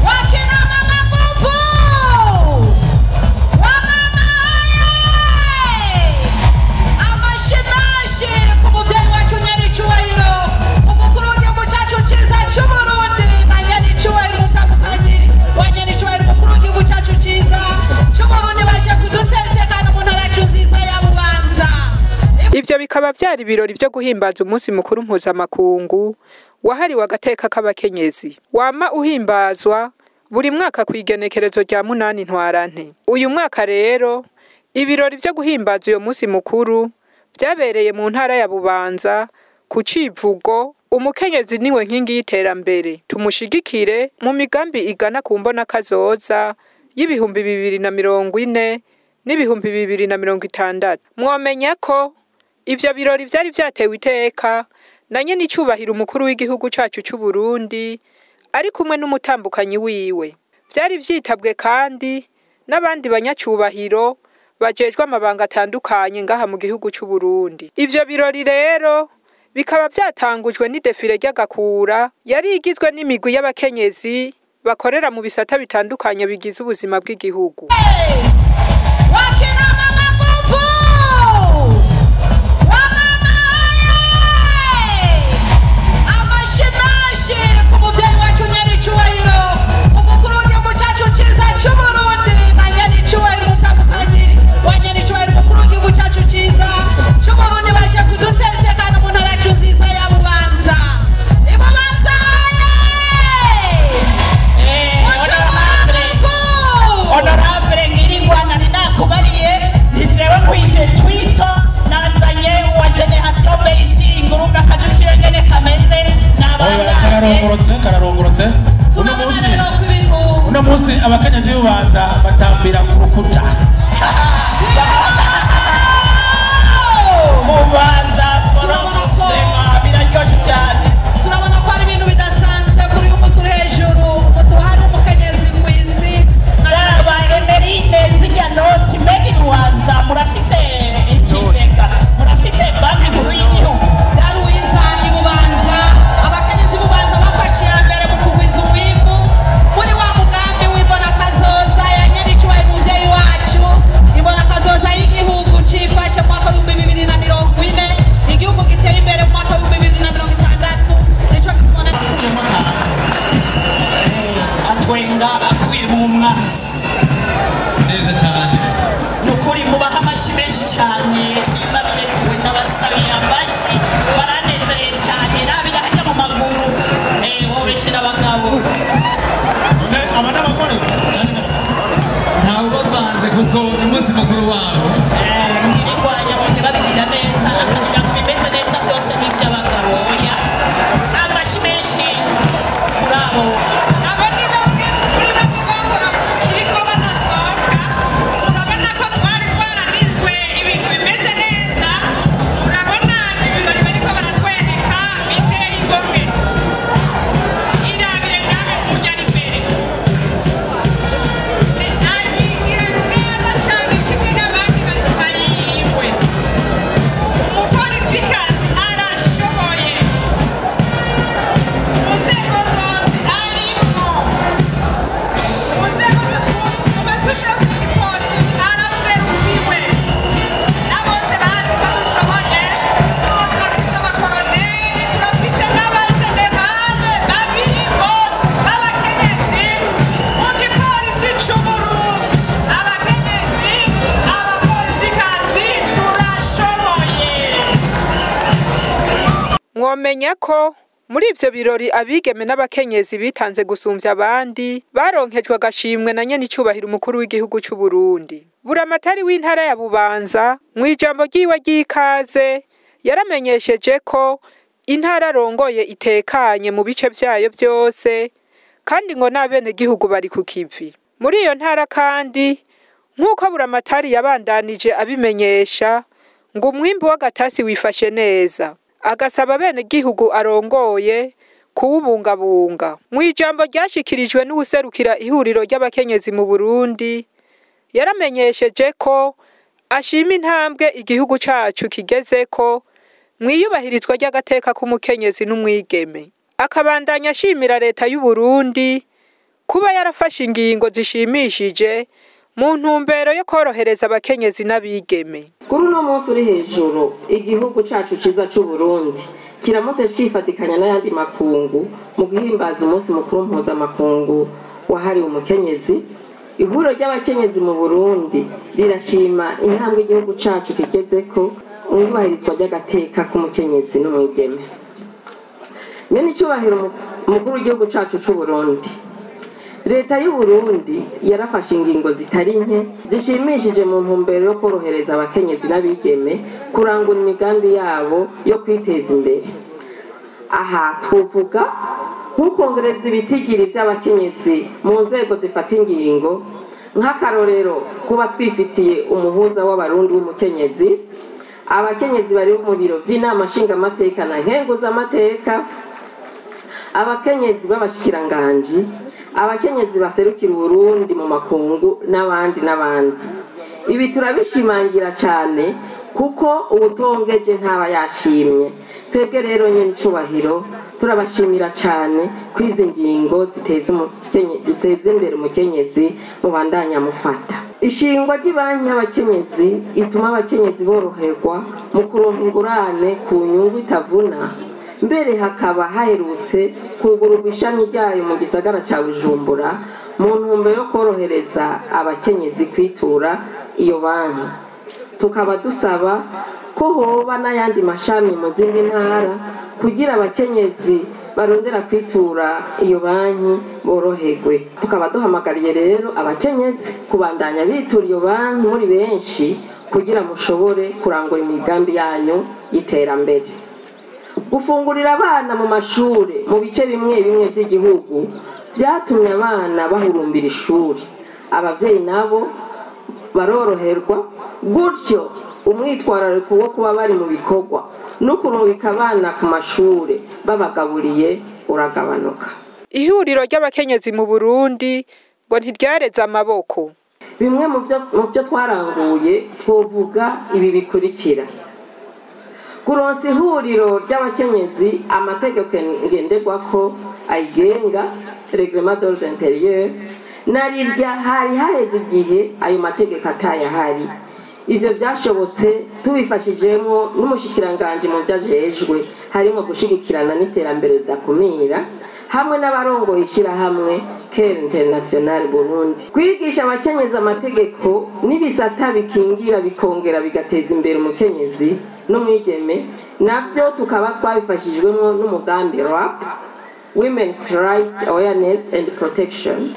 Wakina mama nguvu! Wamama oye! Amashimashi ku muvyeyi wacu nyenicyubahiro umukuru w'igihugu cacu ciza c'Uburundi na nyenicyubahiro umutambukanyi wa nyenicyubahiro umukuru w'igihugu cacu ciza c'Uburundi baje kudutera itekano mu ntara yacu nziza ya Bubanza. Ivyo bikaba vyari ibirori vyo guhimbaza umunsi mukuru mpuzamakungu wahariwe agateka k'abakenyezi wama uhimbazwa buri mwaka kw'igenekerezo rya 8 Ntwarante. Uyu mwaka rero ibirori vyo guhimbaza uyo munsi mukuru vyabereye mu ntara ya Bubanza ku civugo umukenyezi niwe nkingi y'iterambere tumushigikire mu migambi igana ku mbona kazoza y'2040 n'2060. Mwomenya ko ivyo birori vyari vyatewe iteka na nyenicubahiro umukuru w'igihugu cacu c'Uburundi ari kumwe n'umutambukanyi wiwe. Vyari vyitabwe kandi n'abandi banyacubahiro bajejwe amabanga atandukanye ngaha mu gihugu c'Uburundi. Ivyo birori rero bikaba vyatangujwe n'idefire ry'agakura yari igizwe n'imigwi y'abakenyezi bakorera mu bisata bitandukanye bigize ubuzima bw'igihugu. Wakina mama nguvu! Wamama oye! Amashimashi ku muvyeyi wacu nyenicyubahiro umukuru w'igihugu cacu ciza c'Uburundi na nyenicubahiro umutambukanyi wa nyenicubahiro umukuru w'igihugu cacu ciza c'Uburundi baje kudutera itekano mu ntara yacu nziza ya Bubanza. Ibubanza oye! Bujumbura nguvu! Honorable Ngiringwa, nari nakubariye ni jewe nkwishe twito nazanye wa Generation Beijing, urumva akajukiro nyene kameze Oya, n'abana. Kararongorotse, kararongorotse uno Turabona munsi. rero ko ibintu Uno munsi abakenyezi b'Ububanza batambira ku rukuta. Bubanza. Turabona ko- Biraryoshe cyane. Turabona ko ari ibintu bidasanzwe kuri uyu munsi uri hejuru, umunsi wahariwe umukenyezi ku isi. Raba Emerine, zirya noti, mbega Ibubanza murafise ikigega, murafise Banki Nkuru y'Igihugu? Daruwiza Ibubanza, abakenyezi b'Ububanza bafashe iya mbere mu kugwiza umwimbu muri wa mugambi w'imbona kazoza ya nyenicubahiro umuvyeyi wacu, imbona kazoza y'igihugu cifashe mu mwaka w'2040, igihugu giteye imbere mu mwaka w'2060. Nico gituma Atwenga avuye mu mwasi. Neza cyane. Ni ukuri mubaha amashyi menshi cyane, niba birekuwe n'abasabiye amashyi baranezereye cyane. Rabira hajya mu maguru, wobeshera abagabo. None aba n'abagore? Ntawe ubavanze kuko ni umunsi mukuru wabo. Ngirirwa yabonye babigira neza, akagira ngo bimeze neza byose n'iby'abagabo. Oya, amashyi menshi kuri abo. Abo ni bamwe muri bamwe bahora ku kigo badasohoka. Urabona ko twari twaranizwe ibintu bimeze neza. Urabona ibirori bariko baratwereka biteye igomwe. Irabire nawe ujyana imbere, abigira neza cyane kimwe n'abandi bari kubayiwe. Umupolisikazi arashoboye mu nzego zose arimo, mu nzego zose z'igipolisi araserukiwe na bose bazi ko dushoboye, kuko turafite abakoroneri, turafite n'abajenerale babiri bose b'abakenyezi mu gipolisi c'Uburundi. Abakenyezi, abapolisikazi, turashoboye. Mwomenya ko muri ivyo birori abigeme n'abakenyezi bitanze gusumvya abandi baronkejwe agashimwe na nyenicubahiro umukuru w'igihugu c'Uburundi. Buramatari w'intara ya Bubanza mw'ijambo ryiwe ry'ikaze yaramenyesheje ko intara arongoye itekanye mu bice vyayo vyose kandi ngo n'abenegihugu bari ku kivi. Muri iyo ntara kandi Nk'uko Buramatari yabandanije abimenyesha, ngo umwimbu w'agatasi wifashe neza, agasaba bene gihugu arongoye kuwubungabunga. Mu ijambo ryashikirijwe n'uwuserukira ihuriro ry'abakenyezi mu Burundi, yaramenyesheje ko ashima intambwe igihugu cacu kigezeko mw'iyubahirizwa ry'agateka k'umukenyezi n'umwigeme. Akabandanya ashimira leta y'u Burundi kuba yarafashe ingingo zishimishije mu ntumbero yo korohereza abakenyezi n'abigeme. Kuri uno munsi uri hejuru, igihugu cacu ciza c'u Burundi kiramutse cifatikanya n'ayandi makungu mu guhimbaza umunsi mukuru mpuzamakungu wahariwe umukenyezi. Ihuriro ry'abakenyezi mu Burundi rirashima intambwe igihugu cacu kigezeko mu iyubahirizwa ry'agateka k'umukenyezi n'umwigeme. Mwene icubahiro umukuru w'igihugu cacu c'u Burundi, leta y'u Burundi yarafashe ingingo zitari nke zishimishije mu ntumbero yo korohereza abakenyezi n'abigeme kurangura imigambi yabo yo kwiteza imbere. Aha twovuga nk'ukongereza ibitigiri vy'abakenyezi mu nzego zifata ingingo, nk'akarorero kuba twifitiye umuhuza w'abarundi w'umukenyezi, abakenyezi bari mu biro vy'inama nshingamateka na nkenguzamateka, abakenyezi b'abashikiranganji, abakenyezi baserukira Uburundi mu makungu n'abandi n'abandi. Ibi turabishimangira cane kuko uwutongeje ntaba yashimye. Twebwe rero nyene icubahiro turabashimira cane kwizi ngingo ziteza imbere umukenyezi mubandanya mufata. Ishingwa ry'ibanki y'abakenyezi ituma abakenyezi boroherwa mu kuronka ingurane ku nyungu itavuna, mbere hakaba haherutse kugururwa ishami ryayo mu gisagara ca Bujumbura mu ntumbero yo korohereza abakenyezi kwitura iyo banki. Tukaba dusaba ko hoba n'ayandi mashami mu zindi ntara kugira abakenyezi barondera kwitura iyo banki boroherwe. Tukaba duhamagariye rero abakenyezi kubandanya bitura iyo banki muri benshi kugira mushobore kurangura imigambi yanyu y'iterambere. Gufungurira abana mu mashure mu bice bimwe bimwe vy'igihugu vyatumye abana bahurumbira ishuri, abavyeyi nabo baroroherwa, gutyo umwitwarariko wo kuba bari mu bikorwa no kurungika abana ku mashure babagaburiye uragabanuka. Ihuriro ry'abakenyezi mu Burundi ngo ntiryareze amaboko. Bimwe mu vyo twaranguye twovuga ibi bikurikira: kuronsa ihuriro ry'abakenyezi amategeko ngenderwako ayigenga, règlement d'ordre intérieur, narirya hari haheze igihe ayo mategeko atayahari. Ivyo vyashobotse tubifashijemwo n'umushikiranganji mu vyo ajejwe, harimwo gushigikirana n'iterambere ridakumira, hamwe n'abarongoye ishirahamwe Care International Burundi. Kwigisha abakenyezi amategeko n'ibisata bikingira bikongera bigateza imbere umukenyezi n'umwigeme, navyo tukaba twabifashijwemwo n'umugambi RAP, Women's Right Awareness and Protection,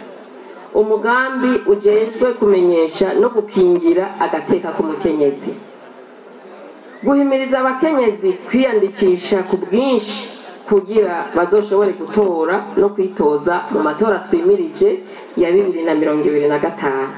umugambi ujejwe kumenyesha no gukingira agateka k'umukenyezi. Guhimiriza abakenyezi kwiyandikisha ku bwinshi kugira bazoshobore gutora no kwitoza mu matora twimirije ya 2025.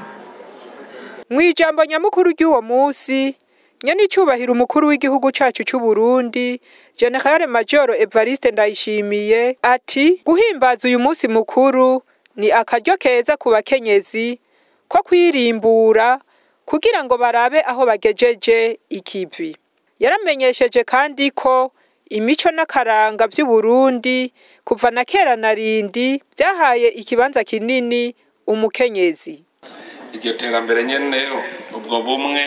Mw'ijambo nyamukuru ry'uwo musi, nyenicubahiro umukuru w'igihugu cacu c'u Burundi, General Major Evariste Ndayishimiye, ati guhimbaza uyu musi mukuru ni akaryo keza ku bakenyezi ko kwirimbura kugira ngo barabe aho bagejeje ikivi. Yaramenyesheje kandi ko imico n'akaranga vy'u Burundi kuva na kera na rindi vyahaye ikibanza kinini umukenyezi. Iryo terambere nyene, ubwo bumwe,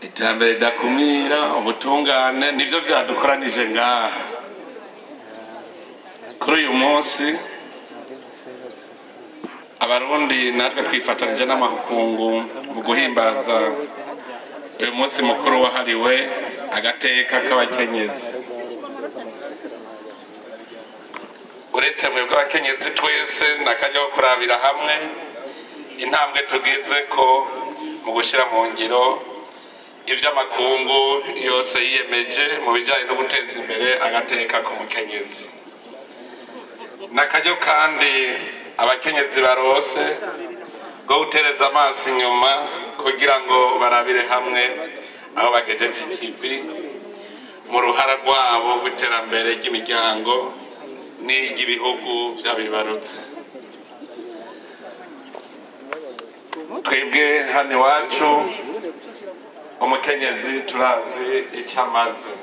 iterambere ridakumira, ubutungane, nivyo vyadukoranije ngaha kuri uyu munsi. Abarundi natwe twifatanije n'amakungu mu guhimbaza uyu munsi mukuru wahariwe agateka k'abakenyezi. Uretse mwebwe abakenyezi twese n'akajya ko kurabira hamwe intambwe tugeze ko mu gushyira mu ngiro ivy'amakungu yose yiyemeje mu bijanye no guteza imbere agateka k'umukenyezi. N'akaryo kandi abakenyezi barose bwo gutereza amaso inyuma kugira ngo barabire hamwe aho bagejeje ikivi mu ruhara rwabo rw'iterambere ry'imiryango n'iry'ibihugu vyabibarutse. Twebwe hano iwacu umukenyezi turazi icyo amaze.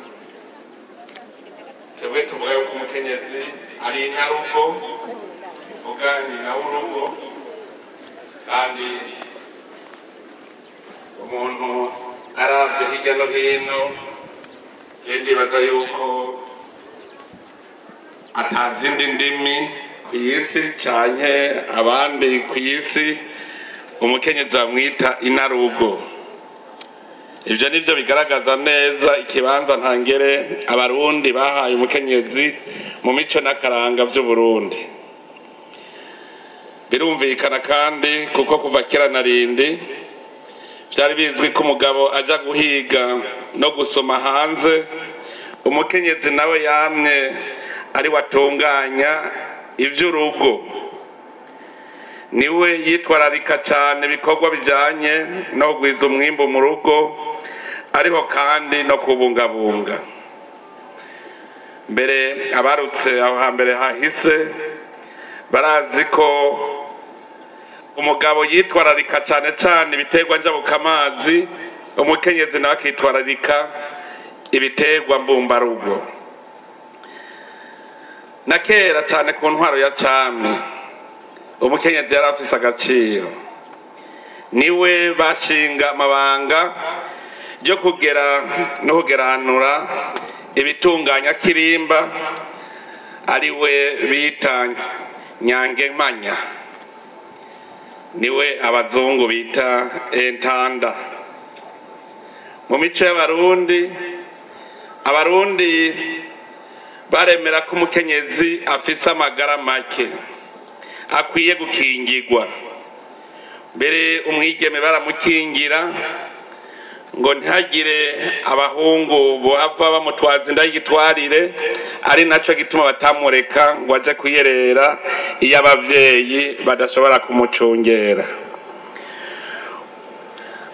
Twebwe tuvuga yuko umukenyezi ari inyarugo, tuvuga nyina w'urugo, kandi umuntu aravye hirya no hino, je ndibaza yuko atazindi ndimi kw'isi canke abandi kw'isi umukenyezi bamwita inarugo. Ivyo nivyo bigaragaza neza ikibanza ntangere abarundi bahaye umukenyezi mu mico n'akaranga vy'Uburundi. Birumvikana kandi kuko kuva kera na rindi vyari bizwi ko umugabo aja guhiga no gusoma hanze, umukenyezi nawe yamye ari watunganya ivy'urugo. Niwe yitwararika cane ibikorwa bijanye no kugwiza umwimbu mu rugo, ariho kandi no kubungabunga. Mbere abarutse aho hambere hahise barazi ko umugabo yitwararika cane cane ibiterwa njabukamazi, umukenyezi nawe akitwararika ibiterwa mbumbarugo. Na kera cane ku ntwaro ya cami umukenyezi yari afise agaciro, niwe bashinga amabanga yo kugera no kugeranura ibitunganya kirimba, ariwe bita Nyangemanya, niwe abazungu bita entanda. Mu mico y'abarundi, abarundi baremera ko umukenyezi afise amagara make akwiye gukingirwa. Mbere umwigeme baramukingira ngo ntihagire abahungu bohava bamutwaza inda y'igitwarire, ari naco gituma batamureka ngo aje kuyerera iyo abavyeyi badashobora kumucungera.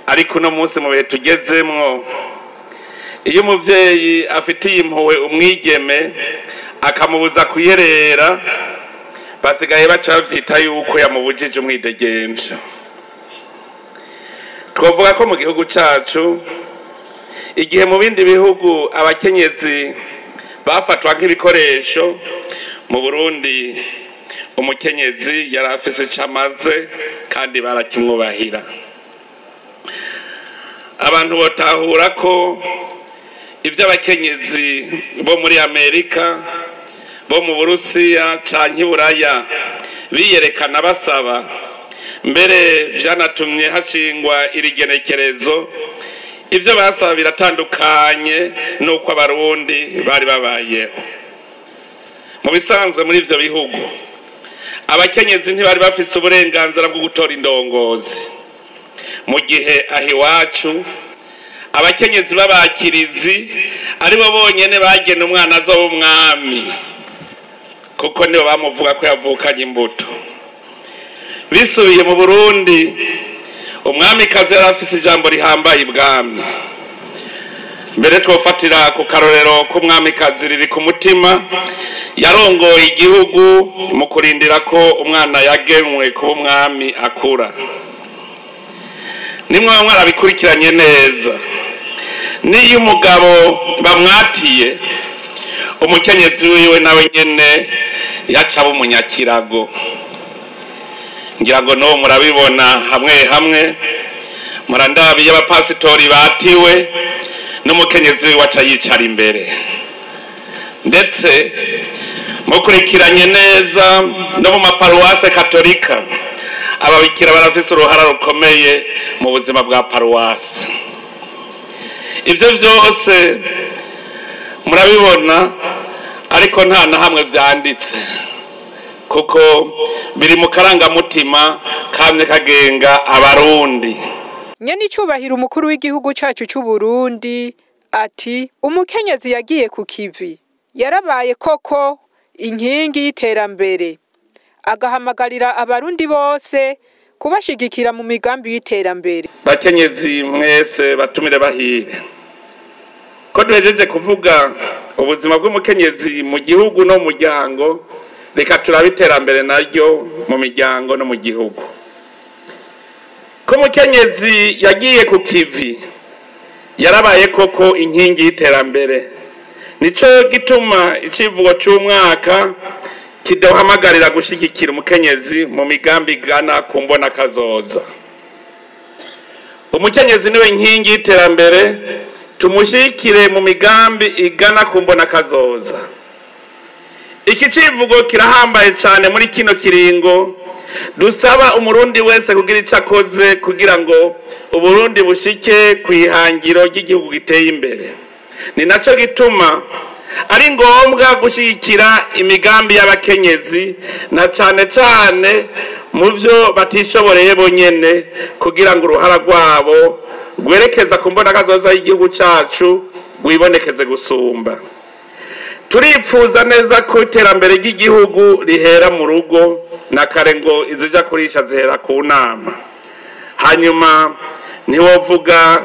Ariko uno munsi mu bihe tugezemwo, iyo umuvyeyi afitiye impuhwe umwigeme akamubuza kuyerera, basigaye baca bavyita yuko yamubujije umwidegemvyo. Twovuga ko mu gihugu cacu, igihe mu bindi bihugu abakenyezi bafatwa nk'ibikoresho, mu Burundi umukenyezi yari afise ico amaze kandi barakimwubahira. Abantu botahura ko ivyo abakenyezi bo muri Amerika, bo mu Burusiya canke Iburaya biyerekana basaba, mbere vyanatumye hashingwa iri genekerezo. Ivyo basaba biratandukanye n'uko abarundi bari babayeho. Mu bisanzwe muri ivyo bihugu abakenyezi ntibari bafise uburenganzira bwo gutora indongozi, mu gihe aho iwacu abakenyezi b'abakirizi aribo bonyene bagena umwana azoba umwami, kuko nibo bamuvuga ko yavukanye imbuto. Bisubiye mu Burundi, umwamikazi yari afise ijambo rihambaye ibwami. Mbere twofatira ku karorero k'umwamikazi riri ku mutima, yarongoye igihugu mu kurindira ko umwana yagenwe kuba umwami akura. Nimwe mwarabikurikiranye neza, niyo umugabo bamwatiye, umukenyezi wiwe nawe nyene yaca aba umunyakirago. Ngira ngo n'ubu murabibona hamwe hamwe, murandabiye abapasitori batiwe n'umukenyezi wiwe aca yicara imbere. Ndetse mukurikiranye neza no mu maparuwase katolika, ababikira barafise uruhara rukomeye mu buzima bwa paruwase. Ivyo vyose murabibona, ariko nta na hamwe vyanditse, kuko biri mu karangamutima kamye kagenga abarundi. Nyenicubahiro umukuru w'igihugu cacu c'Uburundi ati umukenyezi yagiye ku kivi yarabaye koko inkingi y'iterambere, agahamagarira abarundi bose kubashigikira mu migambi y'iterambere. Bakenyezi mwese batumire bahire, ko duhejeje kuvuga ubuzima bw'umukenyezi mu gihugu no mu muryango, reka turabe iterambere naryo mu miryango no mu gihugu. Ko umukenyezi yagiye ku kivi yarabaye koko inkingi y'iterambere, nico gituma icivugo c'umwaka kiduhamagarira gushigikira umukenyezi mu migambi igana ku mbona kazoza. Umukenyezi niwe nkingi y'iterambere, tumushyigikire mu migambi igana ku mbona kazoza. Iki civugo kirahambaye cyane muri kino kiringo dusaba umurundi wese kugira icyo akoze kugira ngo Uburundi bushike ku ihangiro ry'igihugu giteye imbere. Ni nacyo gituma ari ngombwa gushyigikira imigambi y'abakenyezi na cyane cyane mu byo batishoboreye bonyene, kugira ngo uruhara rwabo rwerekeza ku mbonakazoza y'igihugu cyacu rwibonekeze gusumba. Turipfuza neza ko iterambere ry'igihugu rihera mu rugo, na kare ngo izija kurisha zihera ku nama. Hanyuma ntiwovuga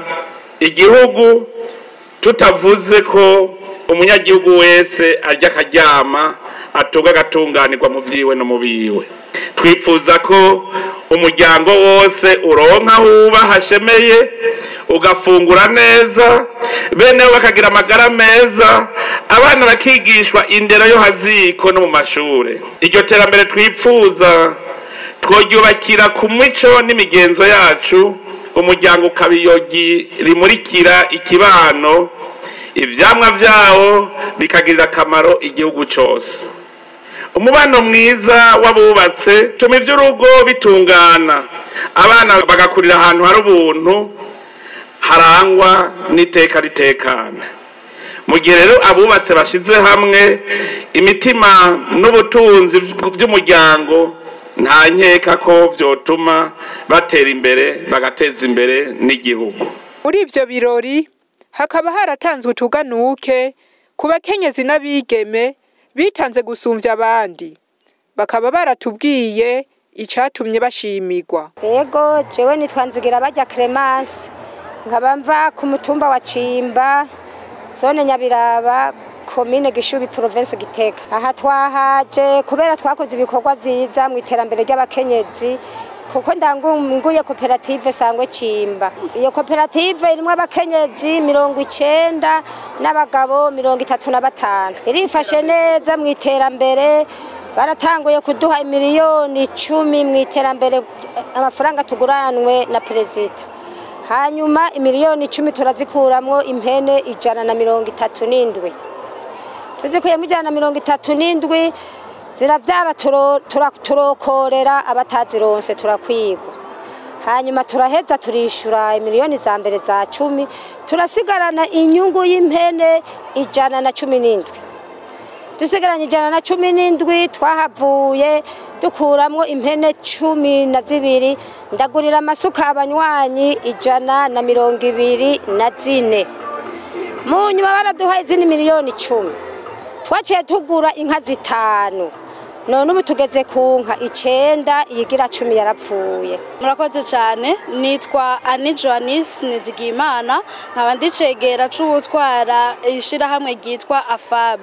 igihugu tutavuze ko umunyagihugu wese arya akaryama, atuga agatunganirwa mu vyiwe no mu biwe. Twipfuza ko umuryango wose uronka aho uba hashemeye, ugafungura neza, bene bakagira amagara meza, abana bakigishwa indero yo haziko no mu mashure. Iryo terambere twipfuza tworyubakira ku mico n'imigenzo yacu, umuryango ukabiyogi rimurikira ikibano, ivyamwa vyawo bikagirira akamaro igihugu cose. Umubano mwiza w'abubatse tuma ivy'urugo bitungana, abana bagakurira ahantu hari ubuntu harangwa n'iteka ritekana. Mu gihe rero abubatse bashize hamwe imitima n'ubutunzi by'umuryango, nta nkeka ko vyotuma batera imbere bagateza imbere n'igihugu. Muri ivyo birori hakaba haratanzwe utuganuke ku bakenyezi n'abigeme bitanze gusumvya abandi, bakaba baratubwiye icatumye bashimirwa. Yego, jewe nitwa Nzigira Barya Clemence, nkaba mva ku mutumba wa Cimba, zone Nyabiraba, komine Gishubi, province Gitega. Aha twahaje kubera twakoze ibikorwa vyiza mu iterambere ry'abakenyezi, kuko ndanguye koperative Sangwe Cimba. Iyo koperative irimwo abakenyezi 90 n'abagabo 35. Irifashe neza mu iterambere, baratanguye kuduha miliyoni 10 mu iterambere, amafaranga tuguranwe na perezida. Hanyuma miliyoni 10 turazikuramwo impene 137. Tuzikuyemo 137 ziravyara, turokorera abatazironse turakwigwa. Hanyuma turaheza turishura miliyoni za mbere za 10, turasigarana inyungu y'impene 117. Dusigaranye 117, twahavuye dukuramwo impene 12, ndagurira amasuka abanywanyi 124. Mu nyuma baraduha izindi miliyoni 10, twaciye tugura inka 5. None ubu tugeze ku nka 9, iyigira 10 yarapfuye. Murakoze cyane, nitwa Annie Joannis Nizigimana, nkaba ndicegera c'ubutwara ishirahamwe ryitwa AFAB.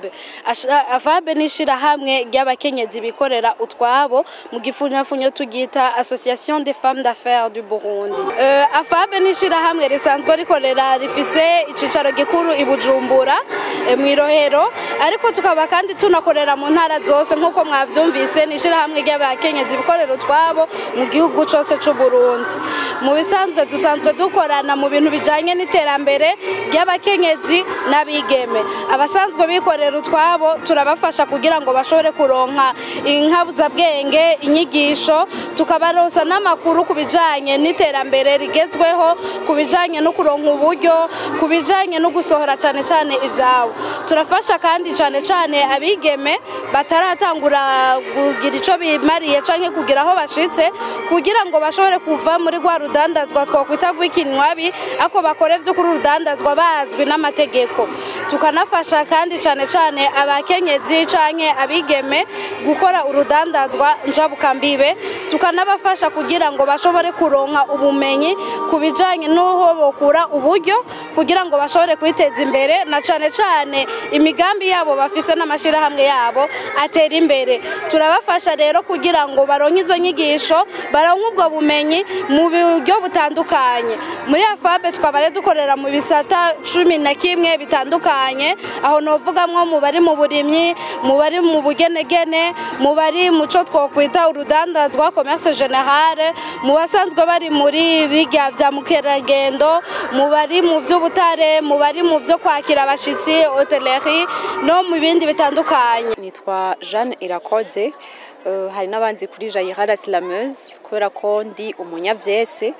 AFAB ni ishirahamwe ry'abakenyezi bikorera utwabo, mu gifunyafunyo tugita Association des Femmes d'Affaires du Burundi. AFAB ni ishirahamwe risanzwe rikorera, rifise icicaro gikuru i Bujumbura mw'irohero, ariko tukaba kandi tunakorera mu ntara zose nk'uko mwavyumvise. Ni ishirahamwe ry'abakenyezi bikorera utwabo mu gihugu cose c'u Burundi. Mu bisanzwe dusanzwe dukorana mu bintu bijanye n'iterambere ry'abakenyezi n'abigeme. Abasanzwe bikorera utwabo turabafasha kugira ngo bashobore kuronka inkabuzabwenge, inyigisho, tukabaronsa n'amakuru ku bijanye n'iterambere rigezweho, ku bijanye no kuronka uburyo, ku bijanye no gusohora cane cane ivyabo. Turafasha kandi cane cane abigeme bataratangura kugira ico bimariye canke kugira aho bashitse, kugira ngo bashobore kuva muri rwa rudandazwa twakwita rw'ikinywabi, ako bakore vy'ukuri urudandazwa bazwi n'amategeko. Tukanafasha kandi cane cane abakenyezi canke abigeme gukora urudandazwa njabukambibe, tukanabafasha kugira ngo bashobore kuronka ubumenyi ku bijanye n'uho bokura uburyo kugira ngo bashobore kwiteza imbere, na cane cane imigambi yabo bafise n'amashirahamwe yabo atera imbere. Turabafasha rero kugira ngo baronke izo nyigisho, baronke ubwo bumenyi mu buryo butandukanye. Muri AFAB twaba rero dukorera mu bisata 11 bitandukanye, aho novugamwo mu bari mu burimyi, mu bari mu bugenegene, mu bari mu co twokwita urudandazwa commerce générale, mu basanzwe bari muri birya vya mukerarugendo, mu bari mu vy'ubutare, mu bari mu vyo kwakira abashitsi hôtellerie, no mu bindi bitandukanye. Nitwa Jeanne Irakoze, hari n'abandi kuri Jaira Slameuse, kubera ko ndi umunyavyese,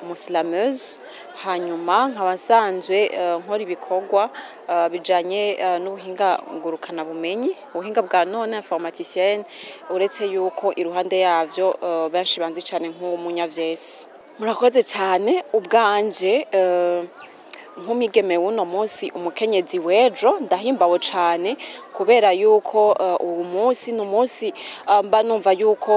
umuslameuse, hanyuma nkaba nsanzwe nkora ibikorwa bijanye n'ubuhinga ngurukana bumenyi, ubuhinga bwa none informaticienne, uretse yuko iruhande yavyo benshi banzi cane nk'umunyavyese. Murakoze cyane. Ubwanje nk'umwigeme w'uno munsi, umukenyezi w'ejo, ndahimbawe cane kubera yuko uwu munsi ni umunsi mba numva yuko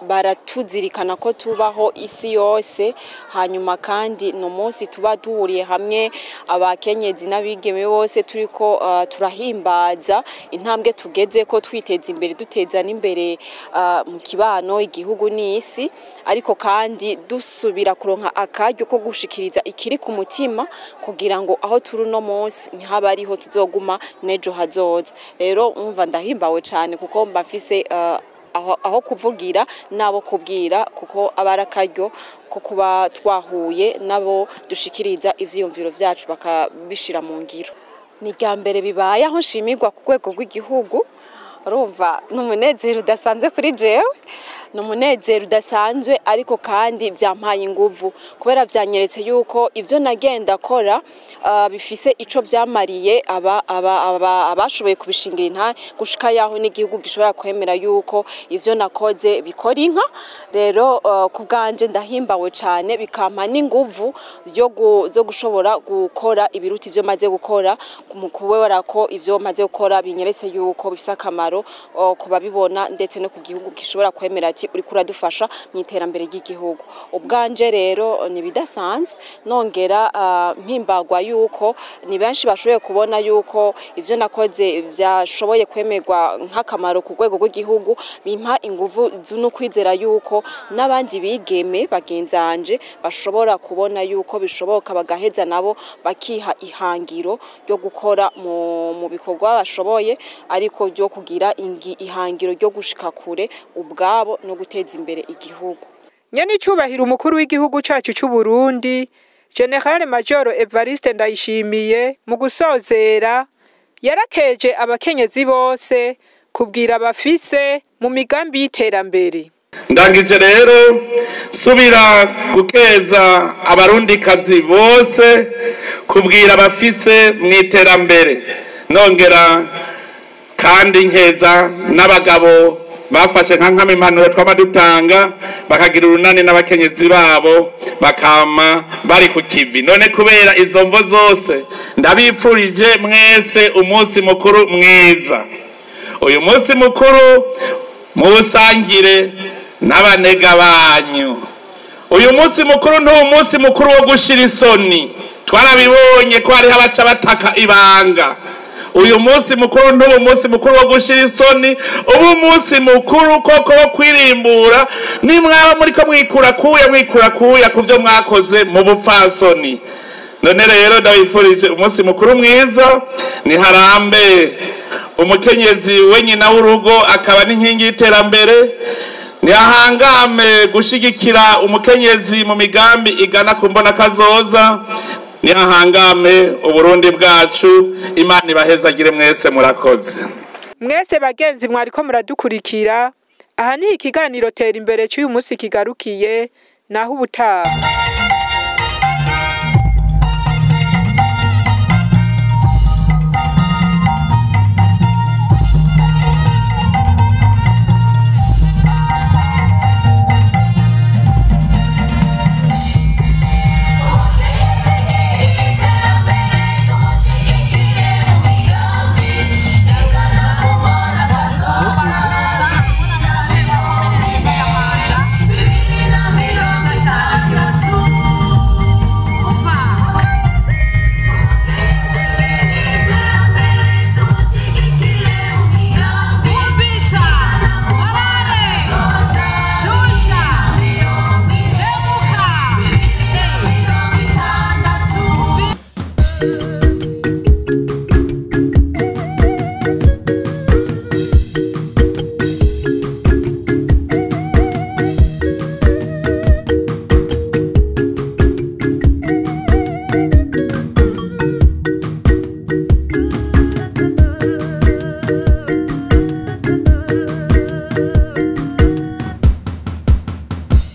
baratuzirikana ko tubaho isi yose. Hanyuma kandi ni umunsi tuba duhuriye hamwe abakenyezi n'abigeme bose, turiko turahimbaza intambwe tugeze ko twiteza imbere, duteza n'imbere mu kibano, igihugu n'isi, ariko kandi dusubira kuronka akaryo ko gushikiriza ikiri ku mutima kugira ngo aho turi uno munsi ntihaba ariho tuzoguma n'ejo hazoza. Rero umva ndahimbawe cyane kuko mba mfise aho kuvugira n'abo kubwira, kuko aba ari akaryo ko kuba twahuye nabo dushikiriza ivyiyumviro vyacu bakabishira mu ngiro. Ni irya mbere bibaye aho nshimirwa ku rwego rw'igihugu. Urumva ni umunezero udasanzwe kuri jewe, ni umunezero udasanzwe, ariko kandi vyampaye inguvu kubera vyanyeretse yuko ivyo nagenda kora bifise ico vyamariye abashoboye kubishingira intahe, gushika yaho n'igihugu gishobora kwemera yuko ivyo nakoze bikora inka. Rero ku bwanje ndahimbawe cane, bikampa n'inguvu zo gushobora gukora ibiruta ivyo maze gukora, mu kubera ko ivyo maze gukora binyeretse yuko bifise akamaro kubabibona, ndetse no ku gihugu gishobora kwemera ati uriko uradufasha mu iterambere ry'igihugu. Ubwanje rero ni bidasanzwe, nongera mpimbagwa yuko ni benshi bashoboye kubona yuko ivyo nakoze vyashoboye kwemerwa nk'akamaro ku rwego rw'igihugu, bimpa inguvu no kwizera yuko n'abandi bigeme bagenzanje bashobora kubona yuko bishoboka, bagaheza nabo bakiha ihangiro ryo gukora mu bikorwa bashoboye, ariko ryo kugira ihangiro ryo gushika kure ubwabo no guteza imbere igihugu. Nyene icubahiro umukuru w'igihugu cacu c'u Burundi, General Major Evariste Ndayishimiye, mu gusozera yarakeje abakenyezi bose kubwira abafise mu migambi y'iterambere. Ndangije rero subira gukeza abarundikazi bose kubwira abafise mu iterambere, nongera kandi nkeza n'abagabo bafashe nka nkama impanuro twama dutanga, bakagira urunani n'abakenyezi babo bakama bari ku kivi. None kubera izo mvo zose ndabipfurije mwese umunsi mukuru mwiza. Uyu munsi mukuru muwusangire n'abanega banyu. Uyu munsi mukuru ni umunsi mukuru wo gushira isoni, twarabibonye ko hariho abaca bataka ibanga. Uyu munsi mukuru ni umunsi mukuru wo gushira isoni, ubu umunsi mukuru koko wo kwirimbura. Nimwaba muriko mwikura kuya mwikura kuya kuvyo mwakoze mu bupfasoni. None rero ndabifurije umunsi mukuru mwiza. Ni harambe umukenyezi we nyina w'urugo akaba n'inkingi y'iterambere, nihahangame gushigikira umukenyezi mu migambi igana ku mbona kazoza, nihahangame Uburundi bwacu. Imana ibahezagire mwese, murakoze. Mwese bagenzi mwariko muradukurikira, aha ni ikiganiro Tera Imbere cy'uyu munsi kigarukiye, naho ubutaha.